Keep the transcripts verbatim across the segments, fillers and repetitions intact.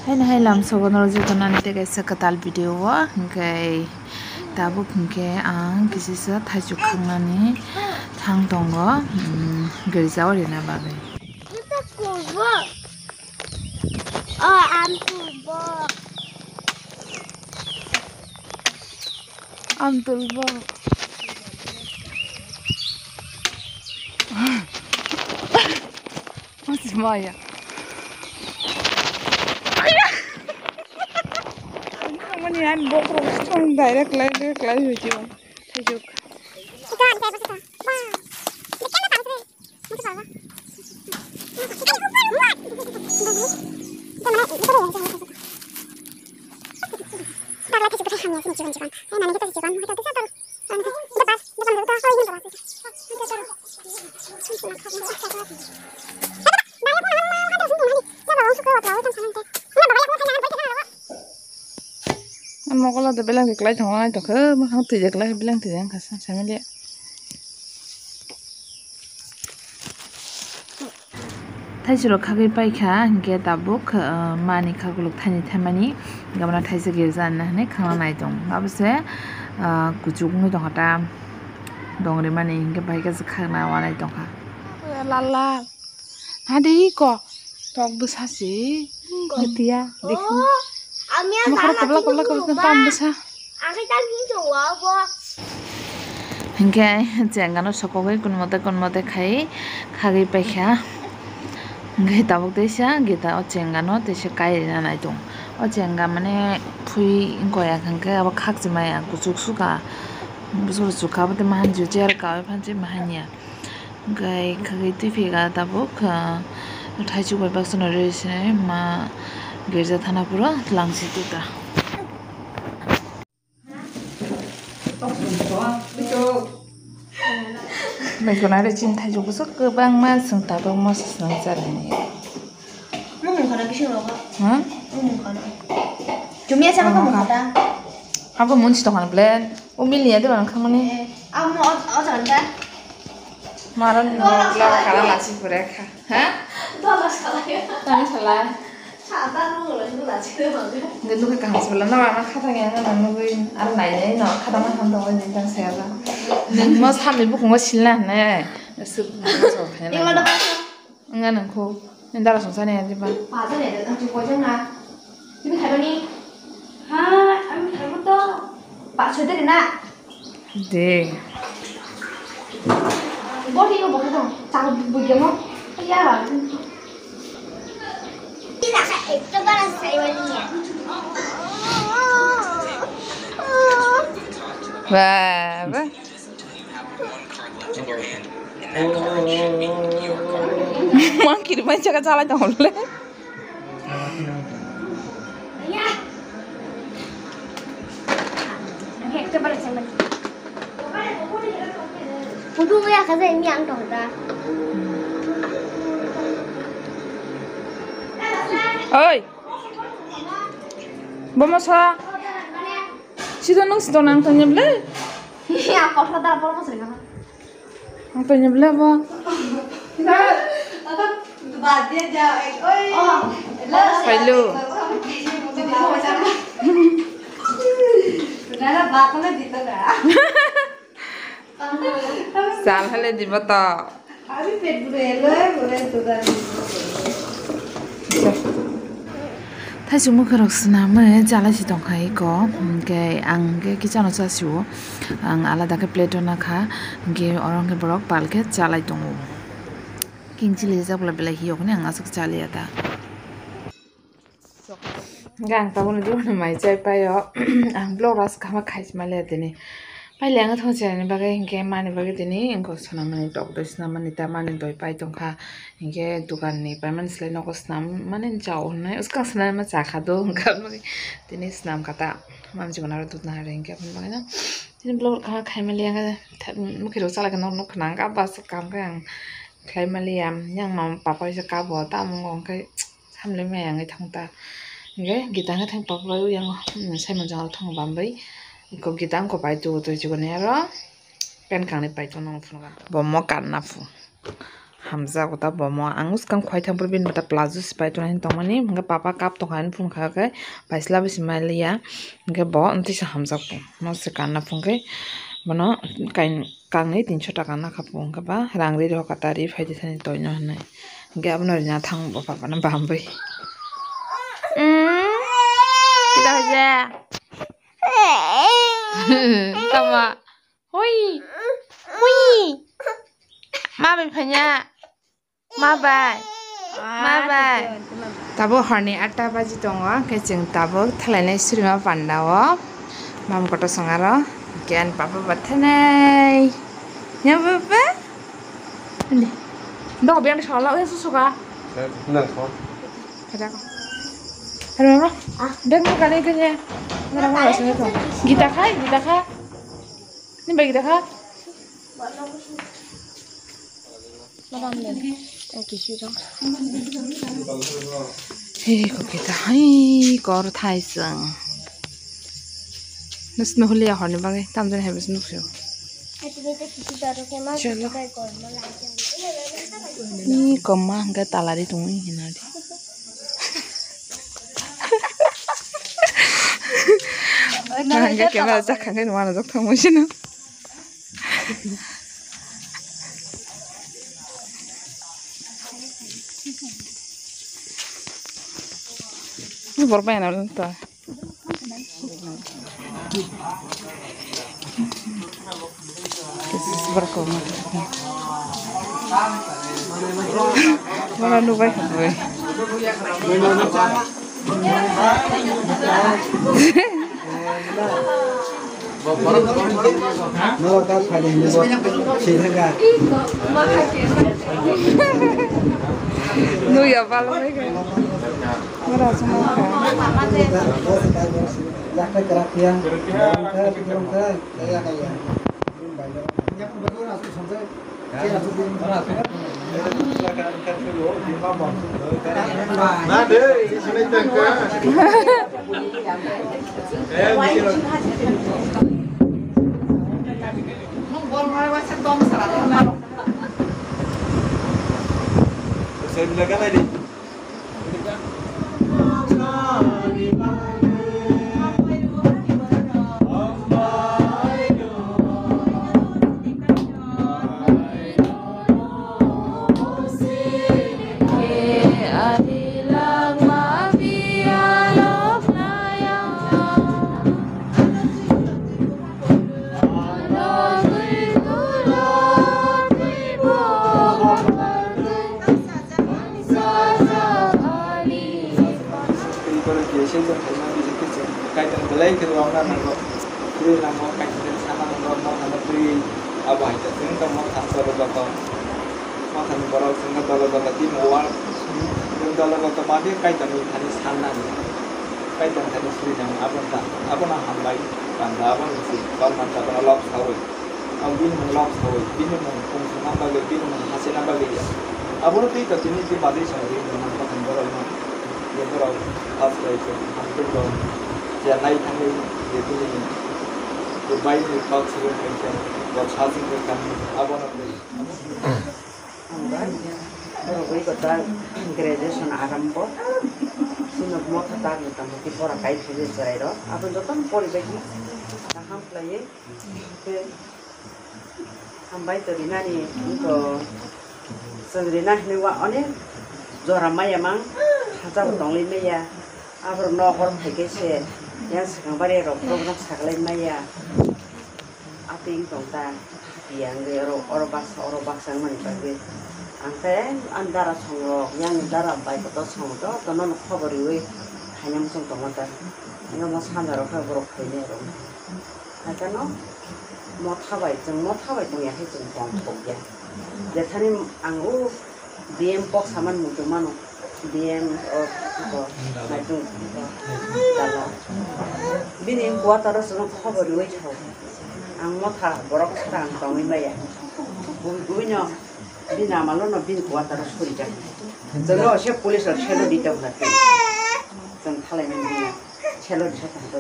Haino hai lamsogo norok joto nani tei kaisa kwtal video o, hwnkhe tabuk hwnkhe ang kisisa thaichuk khangnani thang tongo, um, girja o rina bagwi. Ang tulbo. Masih maya. Mani an bok rok song direct lai direct lai video. Video. Mokolo de beleng de klai tongo, ai tongkhe, mwkhang twi de klai beleng twi de wngkha, sa, sa, mili. Thaisirok khagwi paikha, hinkhe tabuk, ah, mani khakuluk thaini thaimani, hinkhe bono thaisa girja hinwi khangna nai tongo. Abo se, ah, kuchuk wngwi tongkha ta, dongri mani, hinkhe bai khe se khagna wanai tongkha. Lal lal. Hadi ko. Tok bwsa se. Gatiya. Dekho. Mokoro kobla kobla kobla tam bwsa. Hinkhe chengano sokogwi kun mote kun mote khai khagwi paikha. Hinkhe tabuk teisa gita o chengano teisa kairina nai tongo. O chenga mane phui wngkha ya hinkhe abo khakchimaya kuchuk sukha. Bwswk chukha abo tei mahan jio chair kawi phansi mahan ya. Hinkhe khagwi twi phika tabuk, ah, thaichuk bai baksa no rwi se ma girja thana phuru twlang si tuta. Bai khwnari chini thaichuk bwswk kwbangma chwng tabuk moso swnam chalaini. Mung mung khana bising rogo. Hmm? Mung mung khana. Jumia sama kamu kata. Abo munsi tongkha ble. O mili ya de bang khamani. Eh, amo o o janda. Maron no la kala lasi pure kha. Ha? Dola salai. Tang salai. Sa ta no lo no lasi de bang. Nge nukha kaham sala na ma khatang ya na nugui ar nai nai no khatang ma ham dong ni tang saya ba. Mo sami bukungo silna ne. Suk mo so khana. Ima da ba. Wngya nang kho. Nini dara songsa ni adi ba. Paja ni adi, ang chukwa jang na. Tini khaibani? Ha, ang khaibo to. Pak soi tadi na. De. Boti yo bokhe dong. Chang bui gemo. Ya ba. Ba ba. Monkey rwmani jaga chalai tongmole. Oi. Bomo sa. Sida nung sida nang tanya bele. Ya, kotor dah, apa masih kah? Ang tanya bele apa? Hello. Nana bakna dito na. Sal hale dibo to. Thaisuk mwkhwirok swnamwi chalai si tongkha eko, hwnkhe ang hwnkhe kichano chasio, ang alada khe plate-o nakha, hwnkhe oro hwnkhe borok pal khe chalai tongo. King chili rijak bwla belai hiyok hinwi ang aswk chaliya ta. Hwnkhe ang tabukni dukano mai chai paio. Ang vlog ras kama khaismaliya tini. Pailai ang thong cherani bagwi hinkhe mani bagwi tini wngkha swnamani tokdoi swnamani tamani doi pai tongkha. Hinkhe dukanni paimani slai nogo swnam mani chao hwnwi swkang swnamma chakha do hwnkha bagwi tini swnamkha ta. Mamjikon aro dudna hari hinkhe aboni bagwino tini vlog kama khaimaliya mwkhwirok chalai khe nok nukha nang bus kam khe ang khlaimaliya yang mama papa isa kabo tamo wngkha hinkhe. Samle maya wngwi thang ta. Hingke gita wngkha thang paklai o yang, hmm, Simon jang thang bambai. Iko gita wngkha pai tu twi chikoni aro pen kangni pai tongna phunukha. Bomo kanna phu. Hamjak ta bomo. Ang uskang khwai thang pore bini bata plazo sipai tongna hin tongmani. Hingke papa cup tongkha hin phung kha khe paisla bisi mai liya. Hingke bo ntisa hamjak bo. Mo se kanna phung khe bono kain-, kangni tinso taka na kha phung khe ba rang ri rw kha ta ri phai di thani toino hinwi. Hingke abono rina thang bo papa no bambai. Mm. Kida hoje? Tama. Hui. Hui. Ma bai phanya. Ma bai. Ma bai. Tabuk horni atta baji tongo, hwnkhe chwng tabuk thalainai surima panda o. Mam kotor song aro, hwnkhe ani papa bathanai. Ya papa? Ande. Dok biang sala, oi susuka. Nang song. Kada ko. Haro ma? Dek mo kani kani. Nara ma song to. Gita khai, gita kha. Ni bai gita kha. Madam le. Thank you, sir. He, ko kita hai kor thai song. Nus no hulia horni bagai tamjani hai bus nukso. Chalo. Ni koma hingke talari tongwi hinadi. Hingke camera jak hingke numa najak thangmo sino. Borok bai ano ta. Borok koma. Mana nubai kha nubai. Norok ta phaidi hinwi bo swi thangkha. Nuya balo hai khe. Mora suma kha. Yakta krak ya. Krak ya. Kaitor belai khe rwna nango, kwrwi nango, Kaitor sana nango, motha no twi abo hai khe chwng tongma thang dolo joto. Mothani borok chwngno dolo dolo timo uar, chwng dolo dolo ma khe Kaitorni thani sanna nango, Kaitorni thani suri nango, abono ta, abono hambai panda, abono se tormanta, abono lok saui. Ang bini mung lok saui, bini mung pung sungna bagwi, bini mung hasina bagwi ya. Abono twi to tini twi badwi saui, bini mung kothom borok no, je borok has lai khe, hamkhe bo, je nai thangwi, je bini, je baini kok sugwi khe, bo sa sugwi khe, abono twi. Hambai, borok bai kota graduation arambo, sino motha ta motamoti pora kai phai je chwrai rok, abo jotono pori bai kaham khlaiwi. Khe hambai to rinani wngkha, chwng rina hinwi wa onek jora maya mang hachal tongwi maya, aborok nokol phaikhe se yang swkang bari rok program saklai maya, aping tong ta, yang oro oro baksa oro baksa wngmani bagwi ang khe ani dara songrok yang dara bai kotor songrok jotono khobor riwi khaina muchung tongma ta, yang mo sanja rok khe borok khainai rok. Haikhe no motha bai, chwng motha bai tongya khe chwng tong thok ya. Jethani ang o B M kok saman muchung mano, B M o, o, maitung, o, dala. Bini quarter o chwng khobor riwi thok. Ang motha borok saka ang tongwi maya. Bui, bui no, bini amalo no bini quarter o suri jak. Chwng no se police rok selo di tong na. Chwng thalai ni bini selo di sa tong to.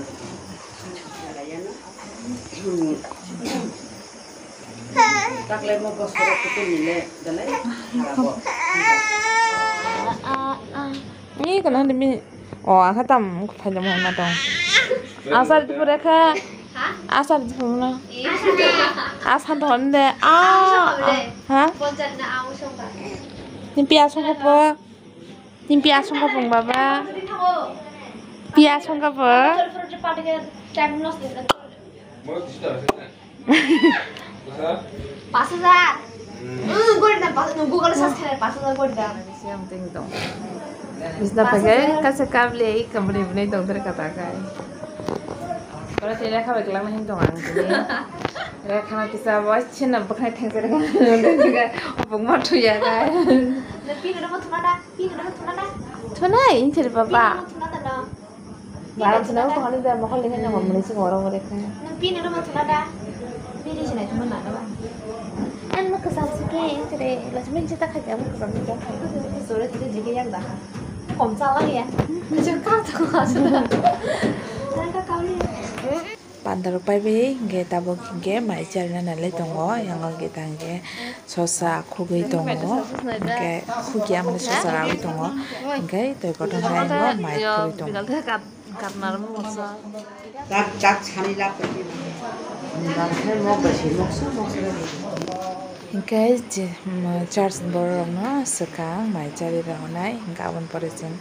Ni kana de mi. Oh, asa tam phaida mo na tong. Asar di pura kha. Asar di pura. Asar to honde. Ah. Ha? Ni pia song ko. Ni pia song ko pung baba. Pia song ko bo. Pas hajar. Hmm, gori da, pas, no, Google search khlai, pas hajar gori da. Siang ting tong. Bisna pakai, kasa kable, company bini tong ter kata kai. Kalau tidak kau kelang main tong ang tini. Rekha na kisa bo, chin na buknai theng ter kan. Bung ma thuya kai. Na pin ada mau thuna da, pin ada mau thuna da. Thuna, ini cerita papa. Pin ada mau thuna da, no. Barang sini aku kali dah, mau kali kan nama mulai sih orang mereka. Nang pin ada mau thuna da. Pin di sini cuma nada, Bang. An mau kesal sih, kayak ini cerita. Last minute cerita kerja, mau kesal sih, kayak. Sore tidak jadi yang dah. Kom salah ya. Macam kau tahu asal. Tangka kau ni. Panda rok paibai hinkhe tabuk hinkhe mai charina nalai tongo, yang o gita hinkhe sosa khugwi tongo, hinkhe khugya mani sosa rawi tongo, hinkhe tei kothom hai bo mai khugwi tongo. Hinkhe je, um, church ni borok rok no swkang mai chari rw nai, hinkhe aboni pore chwng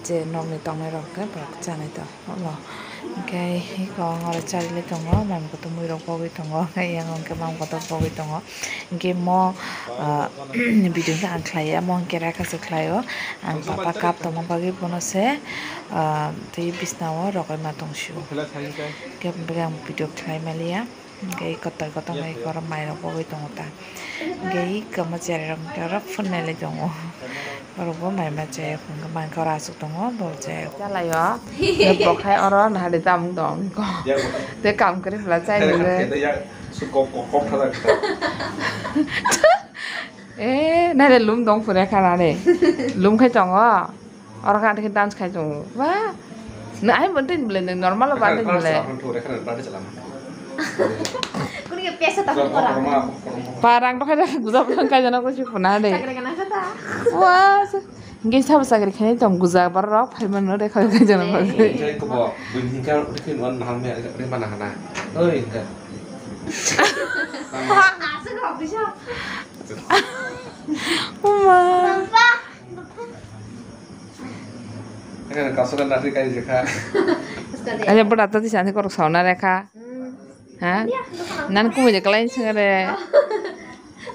je nokni tongnai rok khe borok chanai tongo. Omo. Hinkhe eko ang oro charili tongo, mam kotor mui rok pogwi tongo, yang hinkhe mam kotor pogwi tongo. Hinkhe mo, ah, video khe ang khlaiya, mo hinkhe rekha se khlaio. Ang papa cup tongma bagwi bono se, ah, tei bisna o rogoima tongsio. Hinkhe ang video khlai maliya. Hinkhe kotor kotor hai oro mai rok pogwi tongo ta. Hinkhe eko mo cherai rok hinkhe oro phunai lai tongo. Borok bo mai ma chaya hinkhe mankhe oro aswk tongo bo chaya. Chalaio. Hinkhe bo khai oro nahari tamung tong ko. Tei kam kwrwi pla chai nini. Eh, nare lum tong phuru kha nare. Lum khai tongo. Oro kha dance khai tongo. Ba. Na ai bontin bole nang normal ba tin bole. Kuni ke pesa ta pora. Parang to khai guja parang khai jana ko si phuna de. Sakre kana kata. Wa. Nge sab sakre khai tong guja bar rok phai man no de khai khai jana ko. Jai ko bo bun hinka ri kin wan maham me ri mana hana. Oi hinka. Asuk ko bisa. Uma. Kasok kan nasi kai jekha. Aja bada tadi sani korok sauna rekha. Ha? Nan kumui je kalai sing re.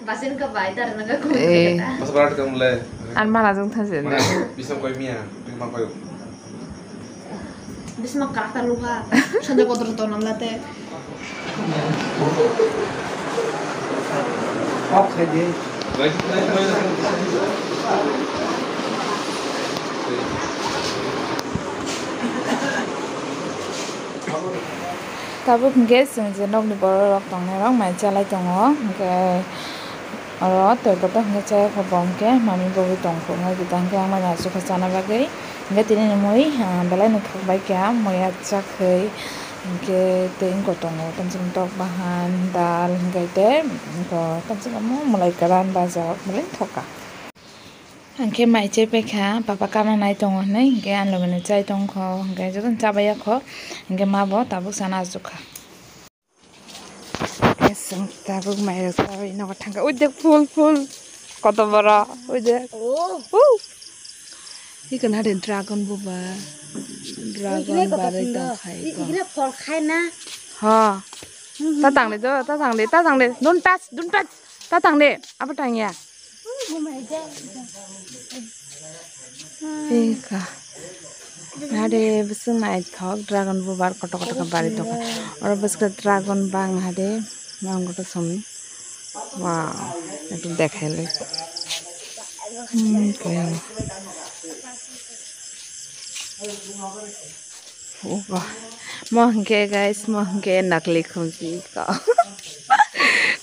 Basin ka bai dar na ka kumui. Eh. Mas barat ka mulai. An mana jong thasin. Mana bisa koi mia, ma koi. Bisma karakter luha. Sanda kotor tonam late. Off khai di. Tabuk hinkhe chwng je nokni borok rok tongnai rok mai chalai tongo, hinkhe oro tei kotor hinkhe chaya kho bo hinkhe mami bogwi tongkho wngwi kisa hinkhe ang mani aswk khe chana bagwi. Hinkhe tini ni mui, ah, belai no thok bai kha, mui achak khe, hinkhe tei wngkha tongo, tamsok tok bahan, dal, hinkhe tei wngkha tamsok omo mwlai kwran bajak, belai thok kha. Hinkhe mai chai pai kha, papa kana nai tongo hinwi, hinkhe ani loge no chai tong kho, hinkhe jotono cha bai ya kho, hinkhe ma bo tabuk sana achuk kha. Chwng tabuk mairok chawi nogo thangkha. Ui de phul phul. Koto boro. Ui de. Oh. Uh. Iko na de dragon buba. Dragon bare tong khai ko. Ikre phol khai na. Ha. Ta tang de, ta tang de, ta tang de. Don't touch, don't touch. Ta tang de. Abo tang ya. Eka. Hade bwswk naithok dragon bubar kotor kotor khe bari tongkha. Oro bwswk dragon bang hade mang kotor somni. Wow. Ekdom dekhai le. Hmm, kaya. Oba. Mo hwnkhe guys, mo hwnkhe nakli khumsi ko.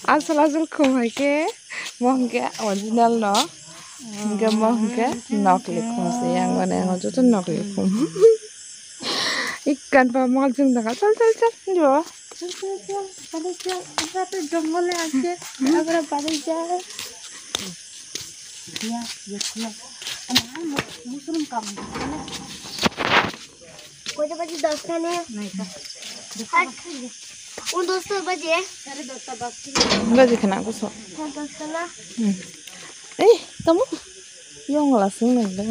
Asol asol khum hai khe, mo hwnkhe original no. Hwnkhe mo hwnkhe nakli khumsi, yang mane ang joto nakli khum. Ikkan pa mol jung daga, chal, chal, chal, jo. Padai jang, padai jang, abra tu jongol hai ase, abra padai jang. Iya, iya, iya. Ama, mu-, mushroom kam. Koi baje? Dosta ne? Nahi to. Hat. Un dosta baje? Sare dosta, dosta. Baje khana ko so. Sare dosta na? Hmm. Eh, kamu? Yong la sung nai da.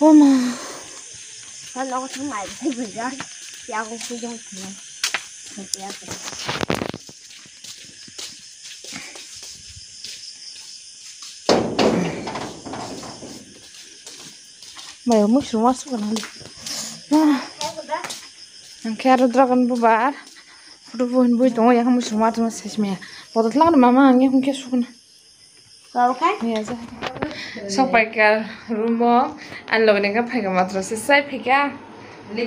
Oh ma. Kan aku tuh mai sih belajar. Ya aku sih jong sih. Mai mushroom masuk kan hali. Nah. Ang khe aro dragon bubar. Photo bo hinwi tongo, yang mushroom masuk sesme. Bodo tlang mama ang yang khe sukna. Kau khai? Iya, ja. Sok paikha room o, ani loge ni khe phaikha matro se sai phaikha.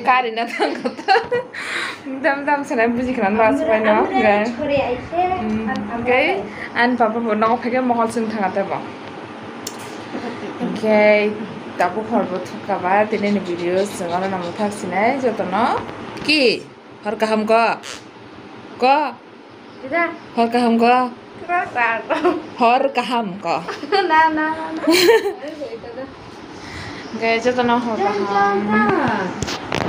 Kari na thang kho to. Dam dam sana buji khana ba sai no. Amra chhore aise. Okay, ani papa bo nogo phaikha mokol sing thanga tebo. Okay, tabu hor bo thukka ba tini ni video sing aro namo thak sinai jotono. Ki? Hor kaham ko? Ko? Hor kaham ko? Hor kaham ko? Na, na, na, na. Guys, jotono hor kaham.